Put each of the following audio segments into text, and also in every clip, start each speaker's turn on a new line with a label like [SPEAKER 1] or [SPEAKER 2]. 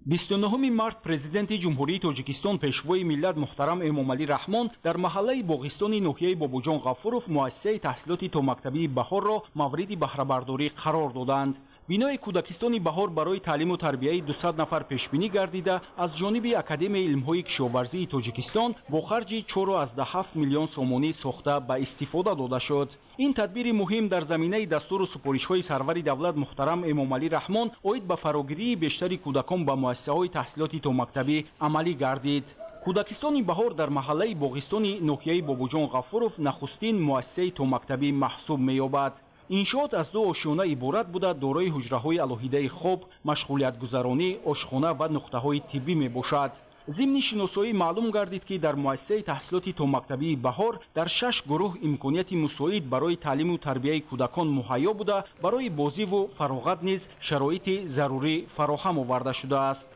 [SPEAKER 1] 29 март Президенти Ҷумҳурии Тоҷикистон, Пешвои миллат муҳтарам Эмомалӣ Раҳмон дар маҳаллаи Боғистони ноҳияи Бобоҷон Ғафуров муассисаи таҳсилоти томактабии Баҳорро мавриди баҳрабардорӣ қарор доданд. Бинои кӯдакистони Баҳор барои таълиму тарбияи 200 нафар пешбинӣ гардида, аз ҷониби Академияи илмҳои кишоварзии Тоҷикистон бо харҷи 4,7 миллион сомонӣ сохта ба истифода дода шуд. Ин тадбири муҳим дар заминаи дастуру супоришҳои сарвари давлат муҳтарам Эмомалӣ Раҳмон оид ба фарогирии бештари кӯдакон ба муассисаҳои таҳсилоти томактабӣ амалӣ гардид. Кӯдакистони Баҳор дар маҳаллаи Боғистони ноҳияи Бобоҷон Ғафуров нахустин муассисаи томактабӣ маҳсуб меёбад. Иншоот аз ду ошёна иборат буда, дорои ҳуҷраҳои алоҳидаи хоб, машғулиятгузаронӣ, ошхона ва нуқтаҳои тиббӣ мебошад. Зимни шиносоӣ маълум гардид, ки дар муассисаи таҳсилоти томактабии Баҳор дар 6 гурӯҳ имконияти мусоид барои таълиму тарбияи кӯдакон муҳайё буда, барои бозиву фароғат низ шароити зарурӣ фароҳам оварда шудааст.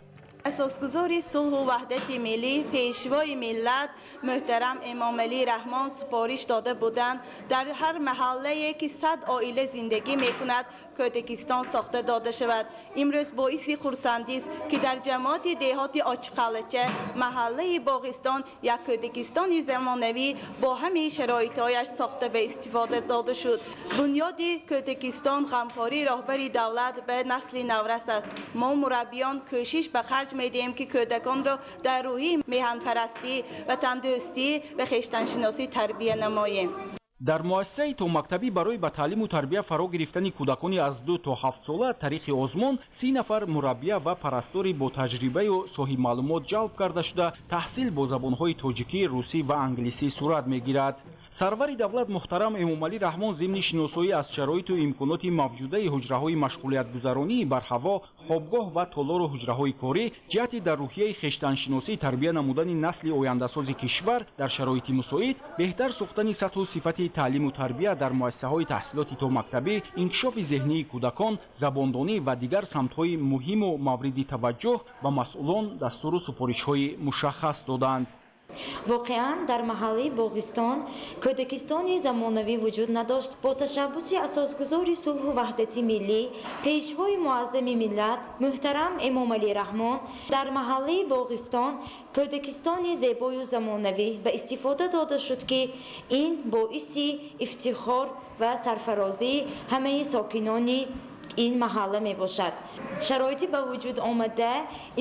[SPEAKER 2] Асосгузори сулҳу ваҳдати миллӣ, Пешвои миллат муҳтарам Эмомалӣ Раҳмон супориш дода буданд, дар ҳар маҳаллае ки 100 оила зиндагӣ мекунад, кӯдакистон сохта дода шавад. Имрӯз боиси хурсандист, ки дар ҷамоати деҳоти Очиқалъача, маҳаллаи Боғистон, як кӯдакистони замонавӣ бо ҳамаи шароитҳояш сохта ба истифода дода шуд. Бунёди кӯдакистон ғамхории роҳбари давлат ба насли наврас аст. Мо мураббиён кӯшиш ба харҷ медиҳем, ки кӯдаконро дар рӯҳи меҳанпарастӣ, ватандӯстӣ ва хештаншиносӣ тарбия намоем.
[SPEAKER 1] Дар муассисаи томактабӣ барои ба таълиму тарбия фаро гирифтани кӯдакони аз 2 то 7 сола тариқи озмун 30 нафар мураббия ва парастори бо таҷрибаю соҳибмаълумот ҷалб карда шуда, таҳсил бо забонҳои тоҷикӣ, русӣ ва англисӣ сурат мегирад. Сарвари давлат муҳтарам Эмомалӣ Раҳмон зимни шиносоӣ аз шароиту имконоти мавҷудаи ҳуҷраҳои машғулиятгузаронии барҳаво, хобгоҳ ва толору ҳуҷраҳои корӣ ҷиҳати дар рӯҳияи хештаншиносӣ тарбия намудани насли ояндасози кишвар дар шароити мусоид, беҳтар сохтани сатҳу сифати таълиму тарбия дар муассисаҳои таҳсилоти томактабӣ, инкишофи зеҳнии кӯдакон, забондонӣ ва дигар самтҳои муҳиму мавриди таваҷҷӯҳ ба масъулон дастуру супоришҳои мушаххас доданд.
[SPEAKER 3] Воқеан, дар маҳаллаи Боғистон кӯдакистони замонавӣ вуҷуд надошт. Бо ташаббуси асосгузори сулҳу ваҳдати миллӣ, Пешвои муаззами миллат муҳтарам Эмомалӣ Раҳмон дар маҳаллаи Боғистон кӯдакистони зебою замонавӣ ба истифода дода шуд, ки ин боиси ифтихор ва сарфарозии ҳамаи сокинони ин маҳалла мебошад. Шароити ба вуҷуд омада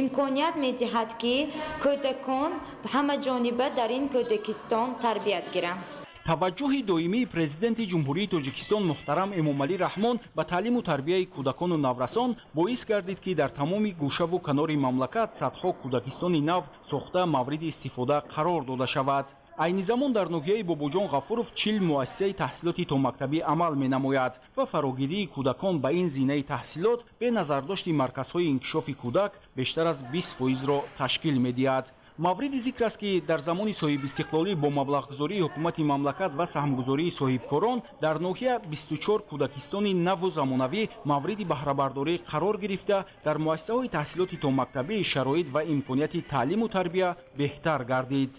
[SPEAKER 3] имконият медиҳад, ки кӯдакон ҳамаҷониба дар ин кӯдакистон тарбият гиранд.
[SPEAKER 1] Таваҷҷӯҳи доимии Президенти Ҷумҳурии Тоҷикистон муҳтарам Эмомалӣ Раҳмон ба таълиму тарбияи кӯдакону наврасон боис гардид, ки дар тамоми гӯшаву канори мамлакат садҳо кӯдакистони нав сохта мавриди истифода қарор дода шавад. Айни замон дар ноҳияи Бобоҷон Ғафуров 40 муассисаи таҳсилоти томактабӣ амал менамояд ва фарогирии кӯдакон ба ин зинаи таҳсилот бе назардошти марказҳои инкишофи кӯдак бештар аз 20%-ро ташкил медиҳад. Мавриди зикр аст, ки дар замони соҳибистиқлолӣ бо маблағгузории ҳукумати мамлакат ва саҳмгузории соҳибкорон дар ноҳия 24 кӯдакистони наву замонавӣ мавриди баҳрабардорӣ қарор гирифта, дар муассисаҳои таҳсилоти томактабӣ шароит ва имконияти таълиму тарбия беҳтар гардид.